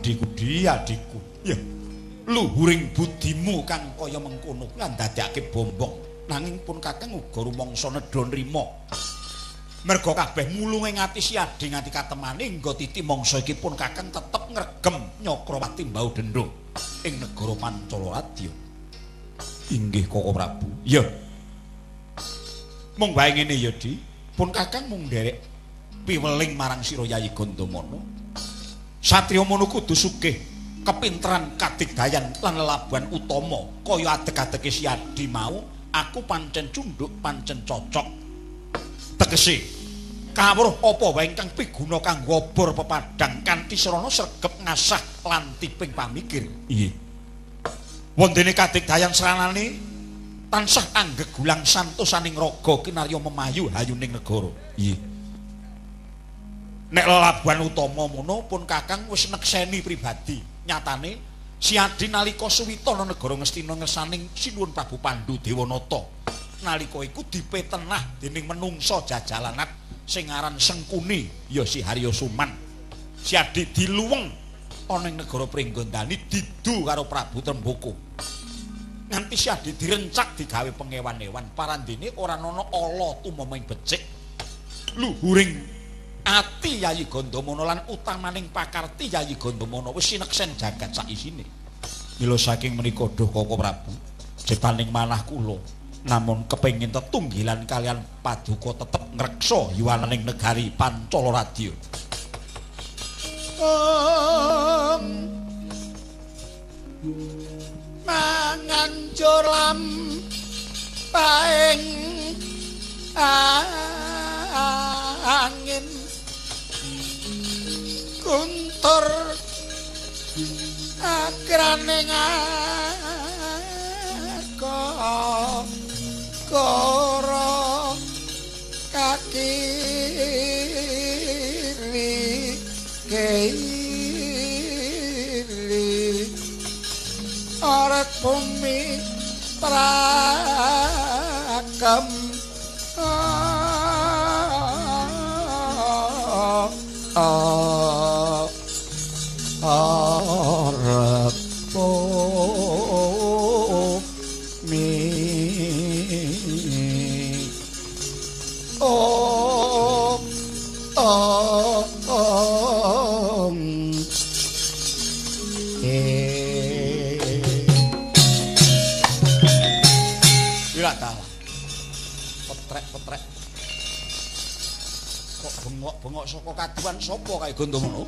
Adhiku di adhiku. Ya. Luhuring budimu kang kaya mengkono kuwi ndadekake bombong. Nanging pun Kakang uga rumangsa nedha nrima. Merga kabeh mulunge ati si Adi nganti katemane nggo titi mangsa iki pun Kakang tetep ngregem Nyakrawati mbau dendha ing negara Pancala Radya. Inggih Koko Prabu. Ya. Mung wae ngene ya, Di. Pun Kakang mung nderek piweling marang sira Yayi Gandamana. Satriya mono kudu sugih kepinteran, kadigdayan lan lelabuhan utama kaya adeg-adege si Adi mau, aku pancen cunduk, pancen cocok. Tegese kawruh apa wae ingkang piguna kanggo obor pepadhang kanthi srana sregep ngasah lan tiping pamikir. Iya. Wondene kadigdayan sranane tansah anggegulang santosaning raga kinarya memayu hayuning negara. Iya. Nek lelabuhan utama mono pun Kakang wis nekseni pribadi. Nyatane si Adi nalika suwita ana negara Ngastina ngersaning Sinuwun Prabu Pandu Dewanata. Nalika iku dipetenah dening menungsa jajalanat sing aran Sengkuni ya si Harya Suman. Si Adi diluweng ana ing negara Pringgondani didu karo Prabu Tremboko. Nganti si Adi direncak digawe pengewan-ewan, parandene ora ana ala tumama ing becik. Luhuring ati Yayi Gandamana lan utamaning pakarti Yayi Gandamana wis sineksen jagat saisine. Mila saking menika duh Koko Prabu, jetaning manah kula namun kepengin tetunggilan kalian paduka tetep ngreksa yuwananing negari Pancala Radya. Manganjur lampaing angin guntur akraning kara kakiri keili arep bumi prakem arep bumi om om Ora dalah. Petrek-petrek. Kok bengok-bengok saka kaduan sapa kae Gandamana?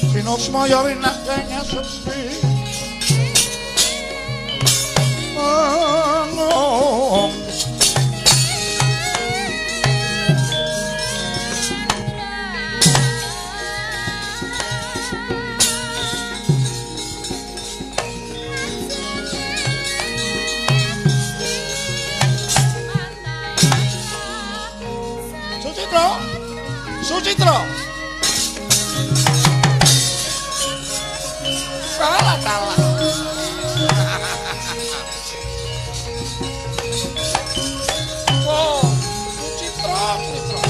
Sinusmaya winakeng sepi. Mangong. Sucitra. Sucitra. Salah salah. Oh, Sucitra, Sucitra.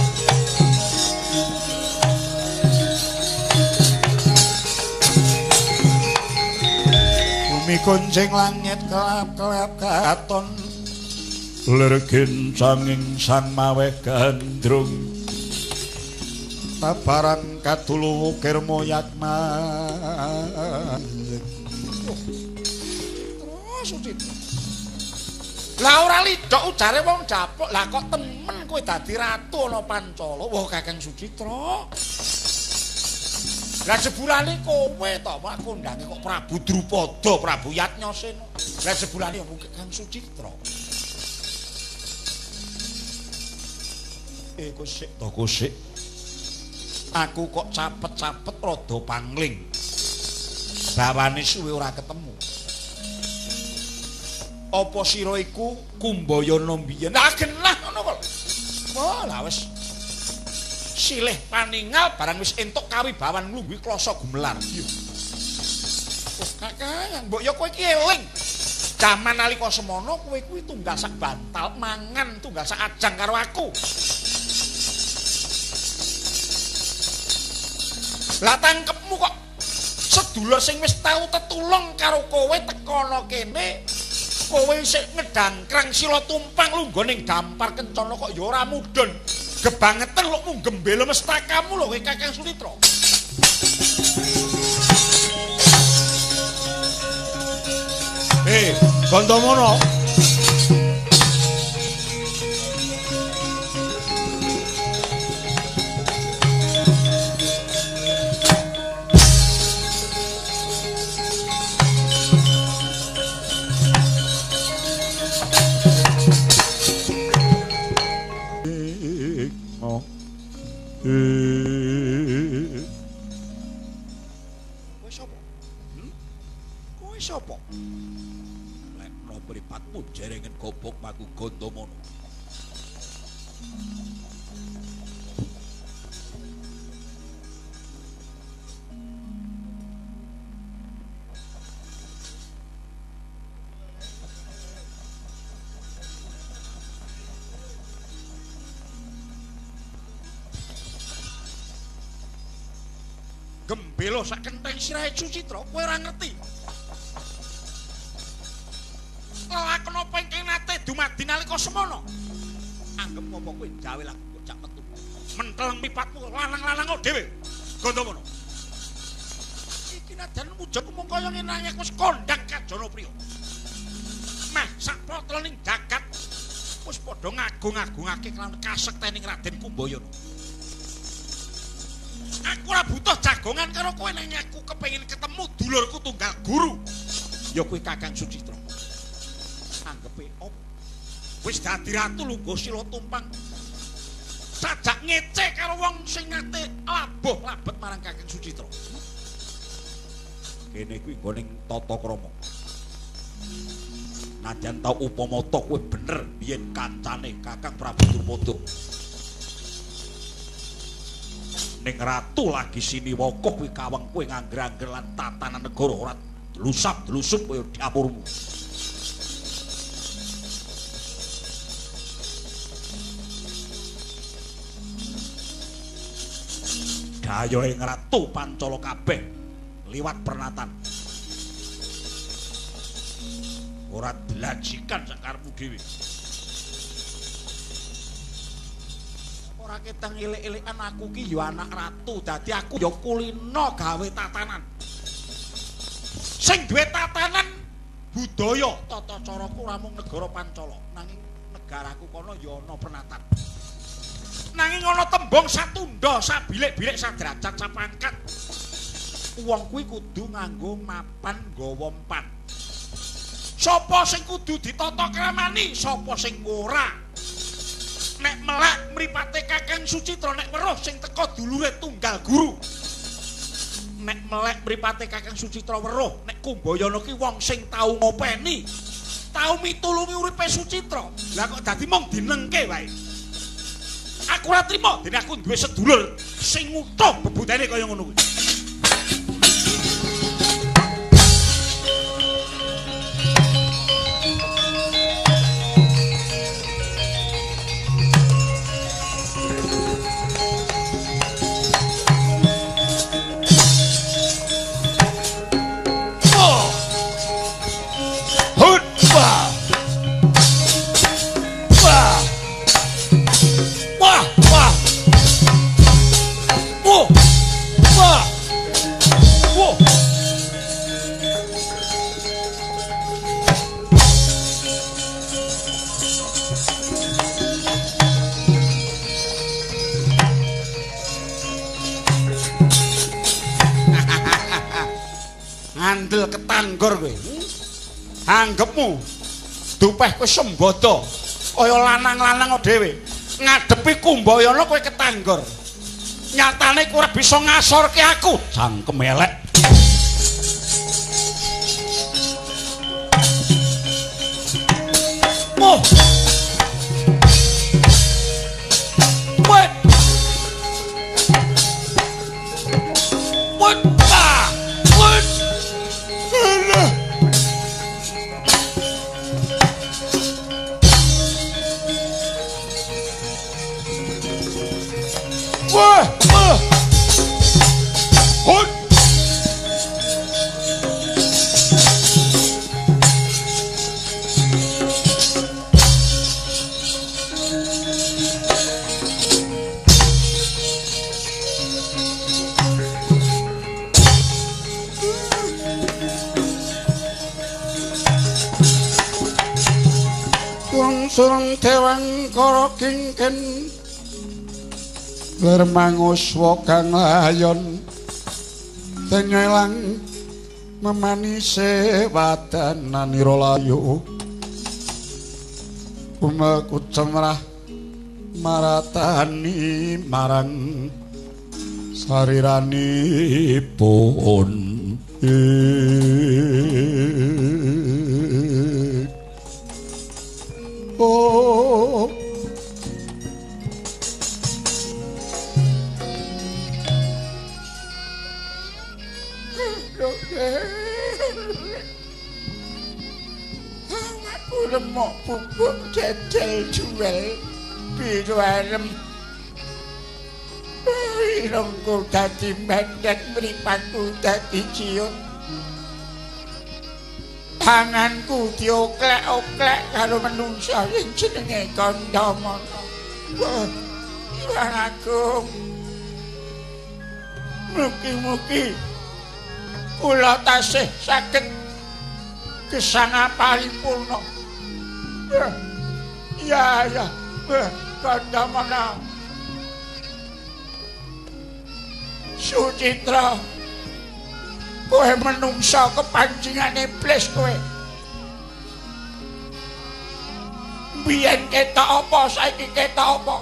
Bumi kuncing langit kelap-kelap katon. Lir gincanging sang maweh gandrung. Tabarang kadulu wukir moyak manjing. Terus Sucitra. Lah ora lidhok ujare wong dapuk. Lah kok temen kowe dadi ratu ana Pancala. Wah Kakang Sucitra. Lah jebulane kowe to, Pak, kondange kok Prabu Drupada, Prabu Yatnyasena. Lah jebulane ya Kakang Sucitra. Kosik to kosik. Aku kok capet-capet rada pangling. Bawane suwe ora ketemu. Apa sira iku Kumbayana mbiyen? Ah genah ngono kok. Wah, lah wis silih paningal barang wis entuk kawibawan nglungguhi klasa gumelar. Oh, Kakang, mbok ya kowe iki eling. Jaman nalika semono kowe kuwi tunggal sak bantal, mangan tunggal sak ajang karo aku. Lah tangkepmu kok sedulur sing wis tau tetulung karo kowe tekono kene, kowe sik ngedangkrang sila tumpang lungguh ning dampar kencana kok ya ora mudhun. Gebangeten lho mung gembela mestakamu lho kowe Kakang Sucitra. Gandamono. Kowe sapa? Kowe sapa? Lekno mripatmu jerengen gobok maku Gandamono. Gembelo sak kentheng sirahe Sucitra, kowe ora ngerti. Lelakon apa ingkang nate dumadi nalika semana? Anggep apa kowe jawe lagu bocah metu. Menteleng mripatmu lanang-lanang dhewe. Gandamono. Iki najan wujudmu mung kaya ngene nanging aku wis kondhang kajana priya. Meh sak protol ning jagat wis padha ngagung-agungake kelawan kasektening Raden Kumbayana. Aku ora butuh jagongan karo kowe nanging aku kepengin ketemu dulurku tunggal guru. Ya kuwi Kakang Sucitra. Anggepe opo? Wis dadi ratu lungguh sila tumpang. Sajak ngece karo wong sing nate labuh labet marang Kakang Sucitra. Kene kuwi nggone tata krama. Najan tau upama ta kowe bener biyen kancane Kakang Prabu Drupada. Ning ratu lagi siniwaka kuwi kaweng kowe ngangger-angger lan tatanan negara ora dlusap-dlusup kaya dapurmu. Dayohe ratu Pancala kabeh liwat pernatan. Ora dlajikan sakarepmu dhewe. Ora ketang elek-elekan aku ki ya anak ratu, dadi aku ya kulino gawe tatanan. Sing duwe tatanan budaya tata caraku ora mung negara Pancala, nanging negaraku kono ya ana pernatan. Nanging ana tembung satunda, sabilik-bilik, sadrajat, sapangkat. Wong kuwi kudu nganggo mapan nggawa empan. Sapa sing kudu ditata kramani, sapa sing ora. Nek melek mripate Kakang Sucitra, nek weruh sing teka dulure tunggal guru. Nek melek mripate Kakang Sucitra weruh, nek Kumbayana ki wong sing tau ngopeni, tau mitulungi uripe Sucitra. Lah kok dadi mung dinengke wae. Aku ora trima dene aku duwe sedulur sing ngutuh bebutene kaya ngono kuwi. Ngandel ketanggor kowe. Anggepmu dupeh kowe sembodo kaya lanang-lanang dhewe. Ngadepi Kumbayana kowe ketanggor. Nyatane kowe ora bisa ngasorke aku. Cangkem elek. Oh. Wet. Wet. Ah. Wet. Alah. Wah, wah. Sureng dewang kara kingkin lermanguswa kang layon tenyelang memanise wadananira layu umeku cemrah maratani marang sariranipun. Oh, aku remuk bubuk jejel juwel biru arem. Irungku dadi mendek, mripatku dadi ciut. Tanganku dioklek-oklek karo menungsa sing jenenge Kandhamana. Iwan Agung. Mugi-mugi kula tasih saged gesang paripurna. Ya ya, Kandhamana. Sucitra, kowe menungsa kepancingan iblis kowe. Biyen ketok apa, saiki ketok apa?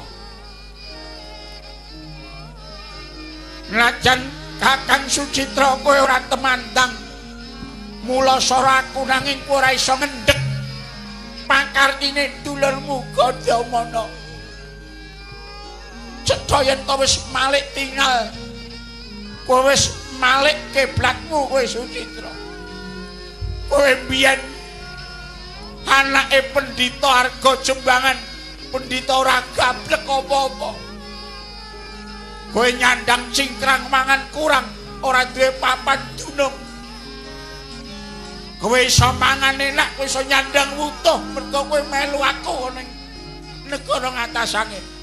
Najan Kakang Sucitra kowe ora temandang. Mula sora aku nanging kowe ora iso ngendhek pakartine dulurmu Gandamana. Cetha yen to wis malik tingal. Kowe wis malik kiblatmu kowe Sucitra. Kowe mbiyen anake pendhita Arga Jembangan, pendhita ora gablek apa-apa. Kowe nyandang cingkrang mangan kurang, ora duwe papan dunung. Kowe iso mangan enak, kowe iso nyandang wutuh mergo kowe melu aku ning negara ngatasane.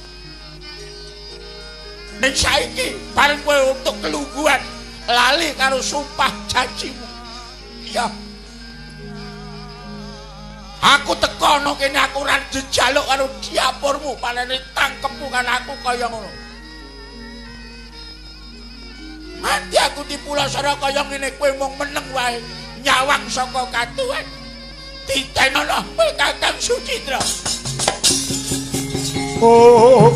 Ning saiki bareng kowe untuk kelungguhan lali karo sumpah janjimu. Ya. Aku teko ana kene aku ora njaluk karo diapurmu, palene tangkepmu kan aku kaya ngono. Mati aku dipulasara kaya ngene kowe mung meneng wae nyawang saka katuwen. Ditenono kowe Kakang Sucitra. Oh.